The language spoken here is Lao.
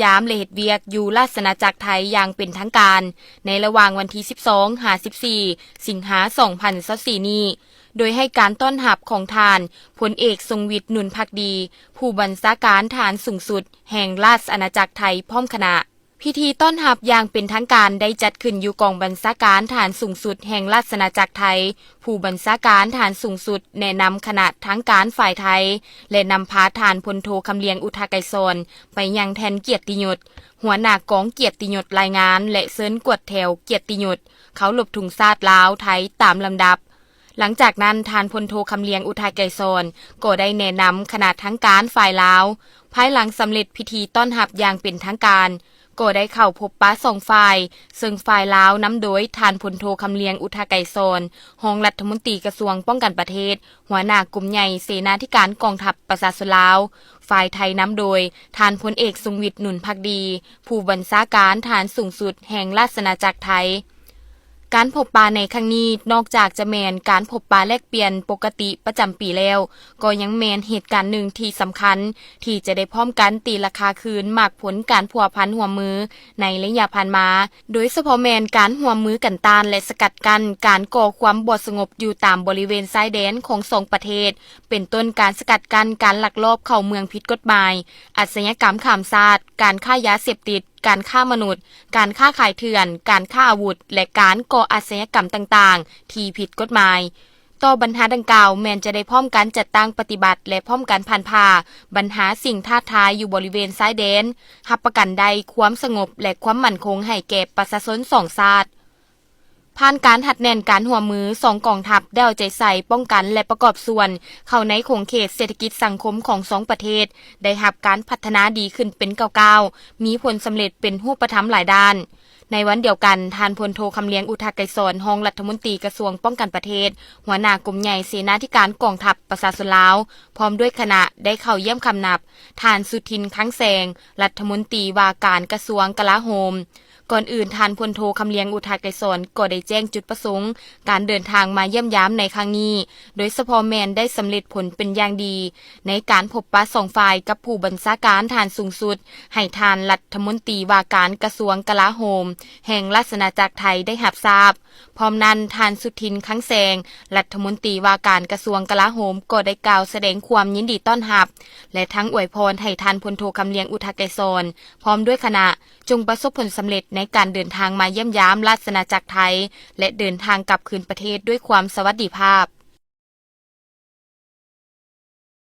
ຢາມ ແລະ ເຮັດວຽກຢູ່ລາຊະອານາຈັກໄທຢ່າງເປັນທາງການ ໃນລະຫວ່າງວັນທີສິບສອງ ຫາ ສິບສີ່ ສິງຫາ ສອງພັນຊາວສີ່ນີ້ ໂດຍໃຫ້ການຕ້ອນຮັບຂອງທ່ານ ພົນເອກ ຊົງວິດ ໜູນພັກດີ ຜູ້ບັນຊາການທະຫານສູງສຸດແຫ່ງລາຊະອານາຈັກໄທ ພ້ອມຄະນະ. ພິທີຕ້ອນຮັບຢ່າງເປັນທາງການໄດ້ຈັດຂຶ້ນຢູ່ກອງບັນຊາການທະຫານສູງສຸດແຫ່ງລາຊະອານາຈັກໄທ, ຜູ້ບັນຊາການທະຫານສູງສຸດແນະນຳຄະນະທາງການຝ່າຍໄທ ແລະ ນຳພາທ່ານພົນໂທ ຄຳລຽງ ອຸທະໄກສອນ ໄປຍັງແທ່ນກຽດຕິຍົດ, ຫົວໜ້າກອງກຽດຕິຍົດລາຍງານ ແລະ ເຊີນກວດແຖວກຽດຕິຍົດ ເຄົາລົບທຸງຊາດລາວ-ໄທຕາມລຳດັບ. ຫຼັງຈາກນັ້ນ, ທ່ານພົນໂທ ຄຳລຽງ ອຸທະໄກສອນ ກໍໄດ້ແນະນຳຄະນະທາງການຝ່າຍລາວ. ພາຍຫຼັງສຳເລັດພິທີຕ້ອນຮັບຢ່າງເປັນທາງການ, ກໍໄດ້ເຂົ້າພົບປະສອງຝ່າຍ, ເຊິ່ງຝ່າຍລາວນຳໂດຍທ່ານພົນໂທ ຄຳລຽງ ອຸທະໄກສອນ ຮອງລັດຖະມົນຕີກະຊວງປ້ອງກັນປະເທດ, ຫົວໜ້າກົມໃຫຍ່ເສນາທິການກອງທັບປະຊາຊົນລາວ, ຝ່າຍໄທນຳໂດຍທ່ານພົນເອກ ຊົງວິດ ໜູນພັກດີ ຜູ້ບັນຊາການທະຫານສູງສຸດແຫ່ງລາຊະອານາຈັກໄທ. ການພົບປະໃນຄັ້ງນີ້ ນອກຈາກຈະແມ່ນການພົບປະແລກປ່ຽນປົກກະຕິປະຈຳປີແລ້ວ, ກໍຍັງແມ່ນເຫດການໜຶ່ງທີ່ສຳຄັນ ທີ່ຈະໄດ້ພ້ອມກັນຕີລາຄາຄືນໝາກຜົນການພົວພັນຮ່ວມມືໃນໄລຍະຜ່ານມາ, ໂດຍສະເພາະແມ່ນການຮ່ວມມືກັນຕ້ານ ແລະ ສະກັດກັ້ນການກໍ່ຄວາມບໍ່ສະຫງົບຢູ່ຕາມບໍລິເວນຊາຍແດນຂອງສອງປະເທດ, ເປັນຕົ້ນການສະກັດກັ້ນການລັກລອບເຂົ້າເມືອງຜິດກົດໝາຍ, ອາຊະຍາກຳຂ້າມຊາດ, ການຄ້າຢາເສບຕິດ, ການຄ້າມະນຸດ, ການຄ້າຂາຍເຖື່ອນ, ການຄ້າອາວຸດ ແລະ ການກໍ່ອາຊະຍາກຳຕ່າງໆທີ່ຜິດກົດໝາຍ. ຕໍ່ບັນຫາດັ່ງກ່າວ ແມ່ນຈະໄດ້ພ້ອມກັນຈັດຕັ້ງປະຕິບັດ ແລະ ພ້ອມກັນຜ່ານຜ່າບັນຫາສິ່ງທ້າທາຍຢູ່ບໍລິເວນຊາຍແດນ, ຮັບປະກັນໄດ້ຄວາມສະຫງົບ ແລະ ຄວາມໝັ້ນຄົງໃຫ້ແກ່ປະຊາຊົນສອງຊາດ. ຜ່ານການຮັດແໜ້ນການຮ່ວມມື, ສອງກອງທັບໄດ້ເອົາໃຈໃສ່ປ້ອງກັນ ແລະ ປະກອບສ່ວນເຂົ້າໃນຂົງເຂດເສດຖະກິດສັງຄົມຂອງສອງປະເທດ ໄດ້ຮັບການພັດທະນາດີຂຶ້ນເປັນກ້າວໆ, ມີຜົນສຳເລັດເປັນຮູບປະທຳຫຼາຍດ້ານ. ໃນວັນດຽວກັນ, ທ່ານພົນໂທ ຄຳລຽງ ອຸທະໄກສອນ ຮອງລັດຖະມົນຕີກະຊວງປ້ອງກັນປະເທດ, ຫົວໜ້າກົມໃຫຍ່ເສນາທິການກອງທັບປະຊາຊົນລາວ ພ້ອມດ້ວຍຄະນະ ໄດ້ເຂົ້າຢ້ຽມຄຳນັບ ທ່ານ ສຸທິນ ຄັງແສງ ລັດຖະມົນຕີວ່າການກະຊວງກະລາໂຫມ. ກ່ອນອື່ນ, ທ່ານພົນໂທ ຄຳລຽງ ອຸທະໄກສອນ ກໍໄດ້ແຈ້ງຈຸດປະສົງການເດີນທາງມາຢ້ຽມຢາມໃນຄັ້ງນີ້, ໂດຍສະເພາະແມ່ນໄດ້ສຳເລັດຜົນເປັນຢ່າງດີ ໃນການພົບປະສອງຝ່າຍກັບຜູ້ບັນຊາການທະຫານສູງສຸດ ໃຫ້ທ່ານລັດຖະມົນຕີວ່າການກະຊວງກະລາໂຫມ ແຫ່ງລາຊະອານາຈັກໄທໄດ້ຮັບຊາບ. ພ້ອມນັ້ນ, ທ່ານ ສຸທິນ ຄັງແສງ ລັດຖະມົນຕີວ່າການກະຊວງກະລາໂຫມ ກໍໄດ້ກ່າວສະແດງຄວາມຍິນດີຕ້ອນຮັບ ແລະ ທັງອວຍພອນໃຫ້ທ່ານພົນໂທ ຄຳລຽງ ອຸທະໄກສອນ ພ້ອມດ້ວຍຄະນະ ຈົ່ງປະສົບຜົນສຳເລັດໃນການເດີນທາງມາຢ້ຽມຢາມລາຊະອານາຈັກໄທ ແລະ ເດີນທາງກັບຄືນປະເທດດ້ວຍຄວາມສະຫວັດດີພາບ.